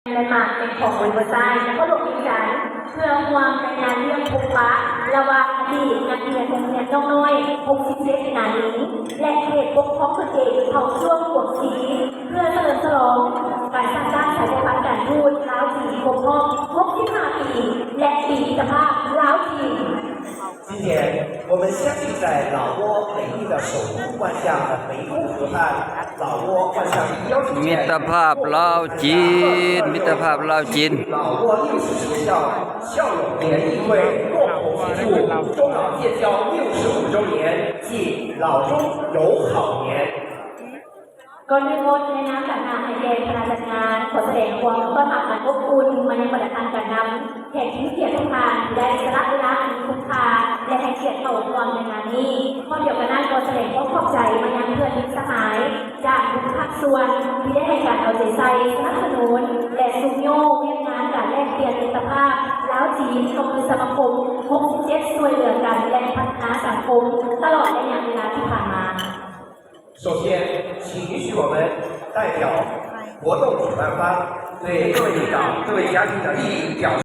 ແລນມາກແຫ່ງຂອງເວີເວີຊາຍ ນະຄອນຫຼວງວຽງຈັນ ເພື່ອຮ່ວມໃນງານລ້ຽງພົບປະລະຫວ່າງອະດີດນັກຮຽນໂຮງຮຽນໜອງນ້ອຍຫົກສິບເຈັດ ນານີ ແລະ ເຂດປົກຄອງຕົນເອງເຜົ່າຊ່ວງກວາງຊີ ເພື່ອສະເຫຼີມສະຫຼອງການສ້າງຕັ້ງສາຍພົວພັນການທູດລາວຈີນຄົບຮອບຫົກສິບຫ້າປີ ແລະ ປີມິດຕະພາບລາວຈີນ. 今天，我们相聚在老挝美丽的首都万象的湄公河畔。老挝万象邀请 ມິດຕະພາບລາວຈີນ ມິດຕະພາບລາວຈີນ. 老挝六所学校校友联谊会共同庆祝中老建交六十五周年暨老中友好年。 ກ່ອນອື່ນໝົດ, ໃນນາມການນຳ ແລະ ແກ່ຄະນະຈັດງານ, ຂໍສະແດງຄວາມຕ້ອນຮັບອັນອົບອຸ່ນມາຍັງບັນດາທ່ານການນຳ, ແຂກທີ່ມີກຽດທຸກທ່ານ ທີ່ໄດ້ສະຫຼະເວລາອັນມີຄຸນຄ່າ ແລະ ໃຫ້ກຽດເຂົ້າຮ່ວມໃນງານນີ້. ພ້ອມດຽວກັນນັ້ນ, ກໍສະແດງຄວາມຂອບໃຈມາຍັງເພື່ອນມິດສະຫາຍ ຈາກທຸກພາກສ່ວນ ທີ່ໄດ້ໃຫ້ການເອົາໃຈໃສ່, ສະໜັບສະໜູນ ແລະ ຊຸກຍູ້ວຽກງານການແລກປ່ຽນມິດຕະພາບລາວຈີນ ກໍຄືສະມາຄົມຫົກສິບເຈັດ ຊ່ວຍເຫຼືອກັນ ແລະ ພັດທະນາສັງຄົມ ຕະຫຼອດໄລຍະເວລາທີ່ຜ່ານມາ. 首先，请允许我们代表活动主办方对各位领导、各位家庭的利益表示